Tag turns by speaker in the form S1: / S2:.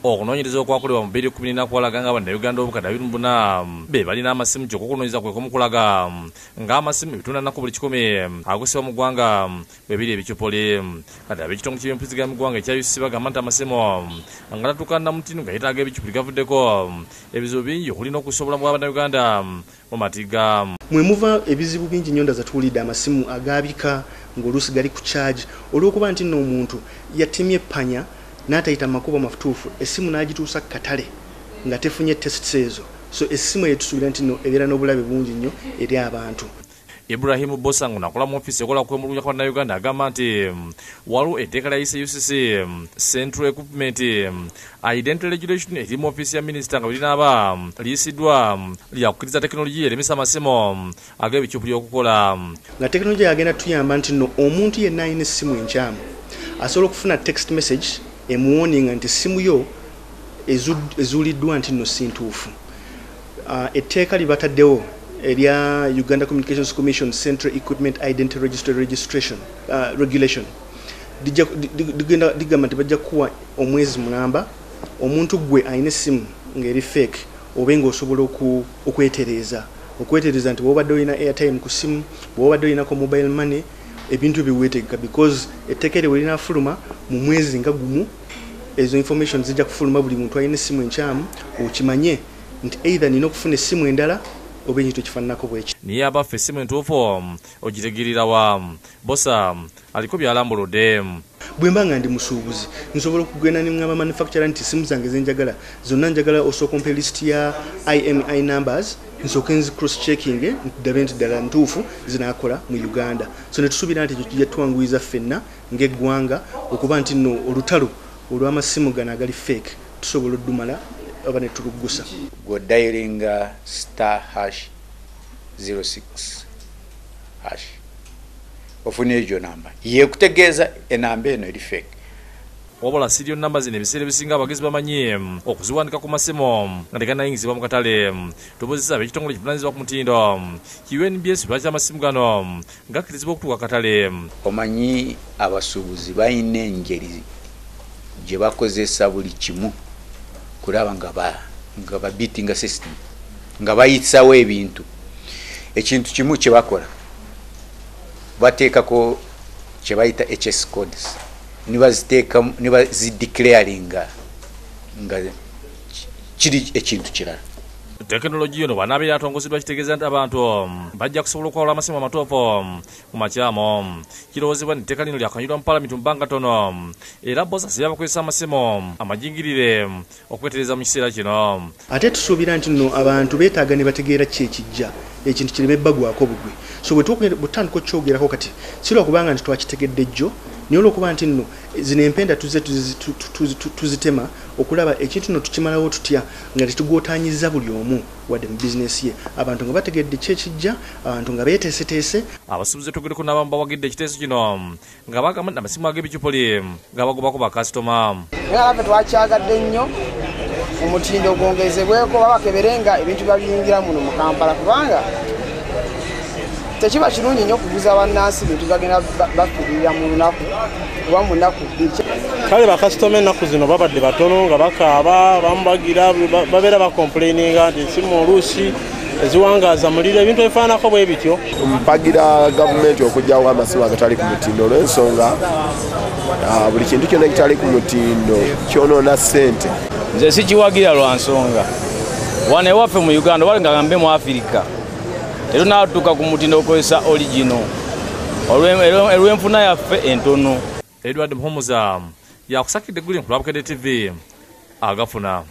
S1: Okunoonyereza okwakolebwa mu 2014 kwalaga nga Bannayuganda obukadde 24 be balina amasimu, kyokka okunoonyereza kwe kumukulaga ng'amasimu 4 ku buli 100 agusibwa mu ggwanga bwe biri ebicupuli. Kati ab'ekitongole ky'ebyempuliziganya mu ggwanga ekya UCC bagamba nti amasimu nga tatuukana na mutindo nga yeetaaga ebicupuli gavuddeko ebizibu bingi okuli n'okussa obulamu bwa Bannayuganda mu matiga.
S2: Mwe muva ebizibu bingi nnyo ndaza tuwulidde amasimu agaabika ng'oluusi gali ku charge olw'okuba nti nno omuntu yatemye eppanya n'atayita mu makubo matuufu, essimu n'agituusa ku katale nga tefunye tests ezo. So essimu eyo tusuubira nti nno ebeera n'obulabe bungi nnyo eri abantu.
S1: Ibrahim Bosa ng'akola mu ofiisi ekola kwemulugunya kwa Bannayuganda agamba nti waliwo etteeka lya UCC Central Equipment Identity Regulation eri mu ofiisi ya minisita nga bwe linaaba liyisiddwa lyakukkiriza tekinologiya eremesa amasimu ag'ebicupuli okukola.
S2: Nga tekinologiya agenda tuyamba nti nno omuntu yenna alina essimu enkyamu asobola okufuna text message emuwoninga nti essimu yo ezuuliddwa nti nno si ntuufu. Etteeka libataddewo erya Uganda Communications Commission Central Equipment Identity Registration Regulation ligamba nti bajja kuwa omwezi mulamba omuntu gwe alina essimu ng'eri fake obe ng'osobola okwetereeza nti bw'obadde olina airtime ku ssimu, bw'obadde olinako mobile money, ebintu biweetegeka because etteeka eryo bwe linaafuluma mu mwezi nga gumu ezo information zijja kufuluma buli muntu alina essimu enkyamu okimanye nti either nina okufuna essimu endala oba ekintu ekifaananako bweki.
S1: Naye abaffe essimu entuufu ogitegeererawa? Bosa aliko by'alambuludde.
S2: Bwe mba nga ndi musuubuzi nsobola okugenda ne ŋŋamba manufacturer nti essimu zange ze njagala zonna njagala osooka ompe list ya IMEI numbers nsooke nzi cross checking ndabe nti ddala ntuufu zinaakola mu Uganda. So ne tusuubira nti ekyo kijja twanguyiza ffenna ng'eggwanga okuba nti nno olutalo olw'amasimu gano agali fake tusobola oddumala oba ne tuluggusa.
S3: Gwe dialinga *#06# ofuna egyo namba yekutegeeza enamba eno eri fake.
S1: Wabula serial namba zino ebiseera ebisinga abagezi bamanyi okuziwandika ku masimu nga teganayingizibwa mu katale. Tubuuzizza ab'ekitongole ekivunaanyizibwa ku mutindo ki UNBS lwaki amasimu gano gakkirizibwa okutuuka katale.
S3: Omanyi abasuubuzi balina engeri gye bakozesa buli kimu kulaba nga ba beating system nga bayitsawo ebintu. Ekintu kimu kye bakola bateekako kye bayita HS codes nibaziteeka nibazideclaringa nga kiri ekintu kirala.
S1: Tekinologiya ono bw'anaabeera atongozeddwa kitegeeza nti abantu bajja kusobola okwawula amasimu amatuufu mu makyamu. Kirowoozebwa nti etteeka lino lyakanjulwa mu Paalamenti mu bbanga ttono era Bosa asabye abakozesa amasimu amajingirire okwetereeza mu kiseera kino.
S2: Ate tusuubira nti nno abantu beetaaga ne bategeera ki ekijja ekintu kireme bbagwako bugwe. So bwe tutandika okukyogerako kati si lwakubanga nti twakitegedde jjo naye olw'okuba nti nno zino empenda tuzze tuzitema okulaba ekintu nno tukimalawo tutya nga tetugootaanyiza buli omu wadde mu bizinesi ye, abantu nga bategedde ki ekijja, abantu nga beeteeseteese.
S1: Abasuubuzi tugereko n'abamu bawagidde ekiteeso kino nga bagamba nti amasimu ag'ebicupuli gabagobako bakasitoma.
S4: Naye naffe twakyagadde nnyo omutindo gwongezebweko babakebere nga ebintu babiyingira muno mu Kampala kubanga tekiba kirungi nnyo okuguza bannansi bintu bagenda bafiirira mu lunaku oba mu nnaku bbiri.
S5: Kale bakasitoma ennaku zino babadde batono nga bakaaba bamubagira babeera bakomplaininga nti esimu oluusi eziwangaaza muliro ebintu ebifaananako bwe bityo.
S6: Mpagira gavumenti okuggyawo amasimu agatali ku mutindo olw'ensonga buli kintu kyonna ekitali ku mutindo kyonoona ssente.
S7: Nze sikiwagira lwa nsonga wano ewaffe mu Uganda oba nga gambe mu Afirika tetunaatuuka ku mutindo okukozesa original olw'enfuna yaffe entono.
S1: Edward Muhumuza yakusakidde eggulire ku Lwabukedde TV agafuna.